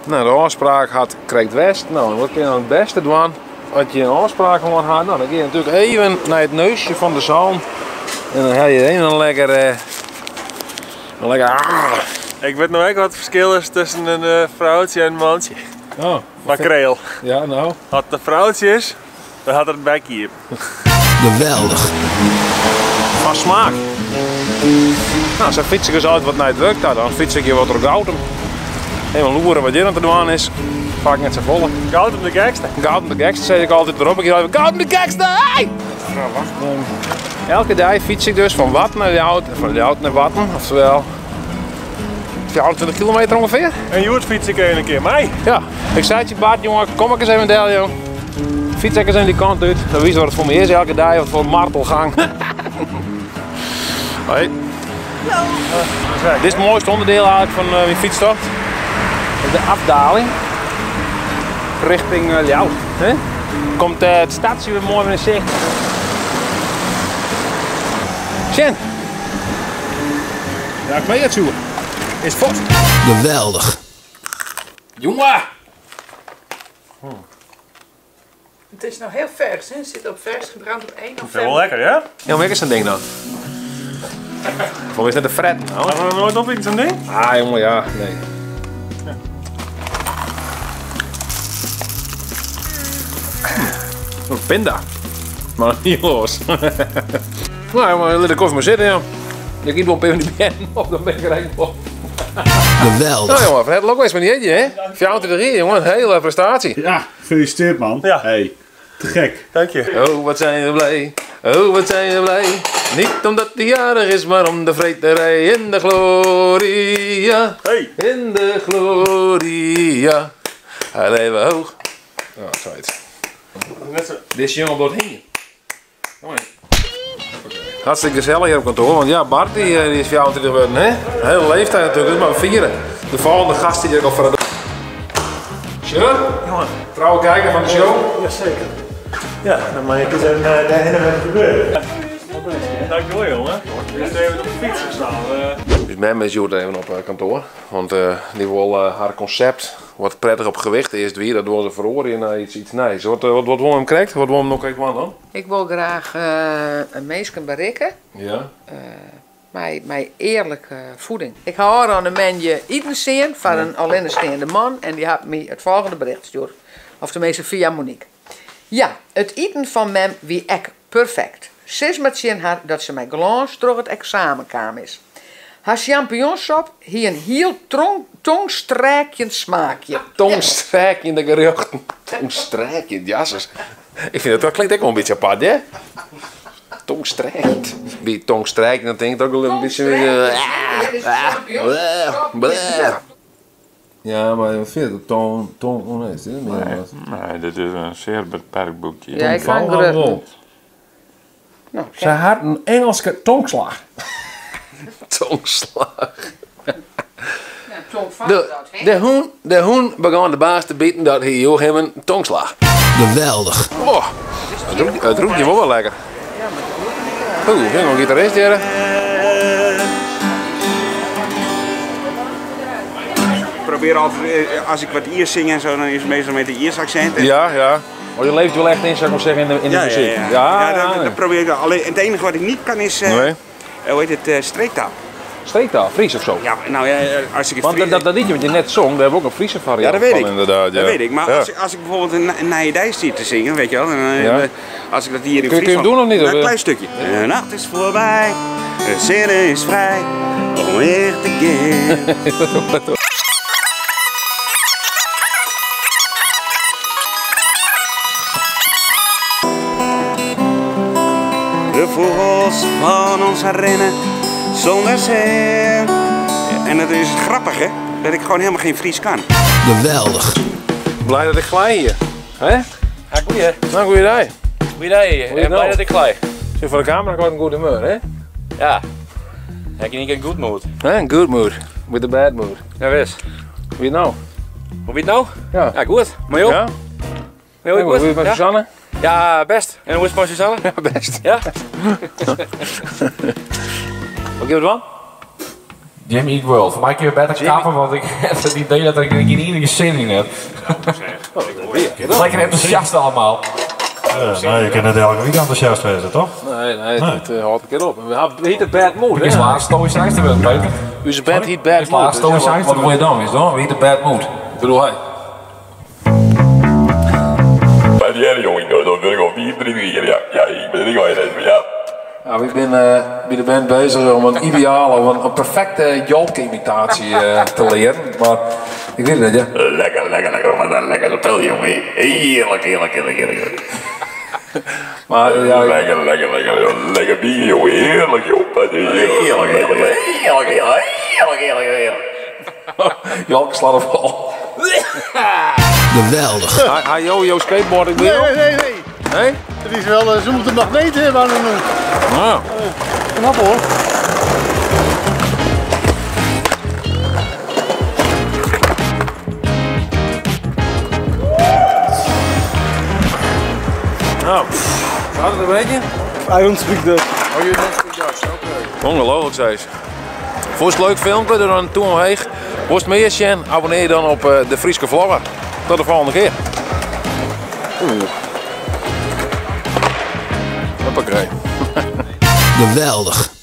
No, de ôfspraak hat krekt west. No, en wat kin je dan it bêste dwaan as je in ôfspraak hân ha? No, dan gean je natuerlik even nei it neusje fan de zalm en dan helje je even in lekker, in lekker ah. Ik wit no ek wat it ferskil is tusken in froutsje en in mantsje. Oh. Makreel. Ja, no. As it in froutsje is, dan hat er it bekje iepen. Geweldig. Fan smaak. No, sa fyts ik dus altyd wat nei it wurk ta. Dan fyts ik hjir wat troch Goutum. Even loeren wat hjir oan te dwaan is. Faak net safolle. Goutum de gekste. Goutum de gekste sis ik altyd. Rop ik hjir even Goutum de gekste! Hey! Elke dei fyts ik dus fan Warten nei Ljouwert en fan Ljouwert nei Warten. Oftewel 24 kilometer ûngefear. En hjoed fyts ik even in kear mei. Ja, ik sei tsjin Bart, jonge, kom ik ris even del, jong. Fyts ik ris even dy kant út. Dan witst wat it foar my is elke dei, wat foar martelgang. Hoi. Hallo. Dit is it moaiste ûnderdiel eigentlik fan myn fytstocht. De afdaling richting Ljouwert. Hè? Komt it stadsje wer moai yn sicht. Sjen. Ja, kleertsoer is fuort. Geweldich. Jonge! Het is nou heel vers, hè? Het zit op vers gebrand op 1 november. Wel lekker, hè? Ja, maar is zo'n ding dan? Voor is net de fret, nou. Hadden we nog nooit op zo'n ding? Ah, jongen, ja, nee. Een pinda. Maar niet los. Nou, jongen, laat de koffie maar zitten, joh. Ik eet wel een paar van die benen op, dan ben ik er eigenlijk op. Geweldig. Nou jongen, van het ook eens met die eetje, hè? 24 jongen, een hele prestatie. Ja, gefeliciteerd man. Ja. Hey, te gek. Dank je. Oh, wat zijn we blij. Oh, wat zijn we blij. Niet omdat hij jarig is, maar om de vreterij in de gloria. Hey. In de gloria. Hij leven hoog. Oh, zoiets. Net zo. Deze jongen wordt heen. Hartstikke gezellig hier op kantoor, want ja, Bart die is 24 geworden, hè? Een hele leeftijd natuurlijk, dus maar we vieren. De volgende gast die ik al voor de... Sure? Jongen. Trouwe kijker van de show. Jazeker. Ja, dan mag ik eens even daarheen en even gebeuren. Dankjewel jongen. Ik is even op de fiets gestaan. Dus mem is hier even op kantoor, want die wil haar concept wat prettig op gewicht is, wie dat wil ze verhoren naar iets nieuws. Wat wil hem krijgt? Wat wil hem nog krijgt dan? Ik wil graag een mens bereiken. Ja. Mijn eerlijke voeding. Ik hou aan een mensje eten zien van een alleenstaande man en die had me het volgende bericht gestuurd. Of tenminste via Monique. Ja, het eten van mem wie ek perfect. Sis met zin haar dat ze mij glans door het examenkamer is. Haar champignonsop hier een heel tongstrijkend smaakje. Tongstrijkende geruchten. Tongstrijkend, jasses. Ik vind dat, dat klinkt ook wel een beetje apart, hè? Tongstrijkend. Wie tongstrijkend, dan denk ik ook wel een beetje... Ja, maar wat vind je dat? Tong, tong, oh nee, is dit meer wat? Nee, dit is een zeer beperkt boekje. Ja, ik Van kan gerust. Wol. Nou, Ze had een Engelse tongslag. Tongslag. Ja, tong van dat, hè? De hoen begon de baas te bieden dat hij joeg hem een tongslag. Geweldig. Oh, het roept je wel lekker. Oeh, vind ik een gitarist hier. Ik probeer altijd, als ik wat Iers zing en zo, dan is het meestal met een Iers accent. En Ja, ja. Maar je leeft wel echt in, zou ik maar zeggen, in de Ja, muziek. ja, ja. Ja, Ja, ja, dat probeer ik wel. Alleen, het enige wat ik niet kan is, Nee. hoe heet het, streektaal. Streektaal, Fries of zo? Ja, nou ja, als ik het Want Fries- dat liedje wat je net zong, daar hebben we ook een Friese variant Ja, dat weet van, ik. inderdaad. Ja. Dat weet ik. Maar Ja. als ik bijvoorbeeld een Nijedij zit te zingen, weet je wel, en, Ja. als ik dat hier in Kun je hem Friesland doen of niet, Nou, of, een klein stukje. De nacht is voorbij, de zin is vrij, om weer te gaan. De vogels van ons rennen zonder zin. En dat is grappig, hè? Dat ik gewoon helemaal geen Fries kan. Geweldig. Blij dat ik glij hier. Hè? Ja, goeie. Nou, goeiedag. Goeiedag. En Goeiedag. blij dat ik glij. Zit voor de camera ik een goede humeur, hè? Ja. Heb je niet een good mood? Hè, een good mood. With a bad mood. Ja, wist. Wie nou? Hoe weet nou? Ja. Ja, goed. Maar joh. Ja? Maar joh, Hoe goed. is het met Ja? Suzanne? Ja, best. En hoe is het met Suzanne? Ja, best. Ja? Wat geeft het van? Jimmy Eat World. Foar my kinne we better kappe, want ik ha it idee dat ik der gjin ienige sin yn heb. Lekker enthousiast allemaal. Ja, nou, je kunt net elke week enthousiast wezen, toch? Nee, nee, het hâldt in kear op. We hawwe hiet it Bad Mood. Is laatst stoïcijns te wurden, Peter. Us band hiet Bad Mood. Is laatst Wat wol je dan, is dan? We hiet Bad Mood. Ik bedoel, hey. Maar ja, jongen, dat wil ik al 24 jaar. Ja, ja, ik ben er niet ja. Nou, ik ben by de band bezig om in ideale, of in perfekte Jolke-imitaasje te learen. Mar ik wit it net, ja. Lekker, lekker, lekker. Wat in lekker spul, jongen. Heerlijk, heerlijk, heerlijk, heerlijk. Mar ja, Lekker, lekker, lekker, joh. Lekker bier, jongen. Heerlijk, joh. Heerlijk, heerlijk, heerlijk, heerlijk, heerlijk, heerlijk. Jolke slaat op al. Geweldig. Ha jo jo skateboard ik Nee, nee, nee, nee. Nee? Het is wel, ze moeten magneet hebben aan hun. Nou. Knap hoor. Nou, gaat het een beetje? I don't speak Dutch. Oh, you don't speak Dutch, oké. Ongelooflijk, zei ze. Vond je het leuk filmpje, doe dan een toon omhoog. Worst meer zien, abonneer je dan op de Fryske Vlogger. Tot de volgende keer. Oeh. Hoppakee. Geweldig.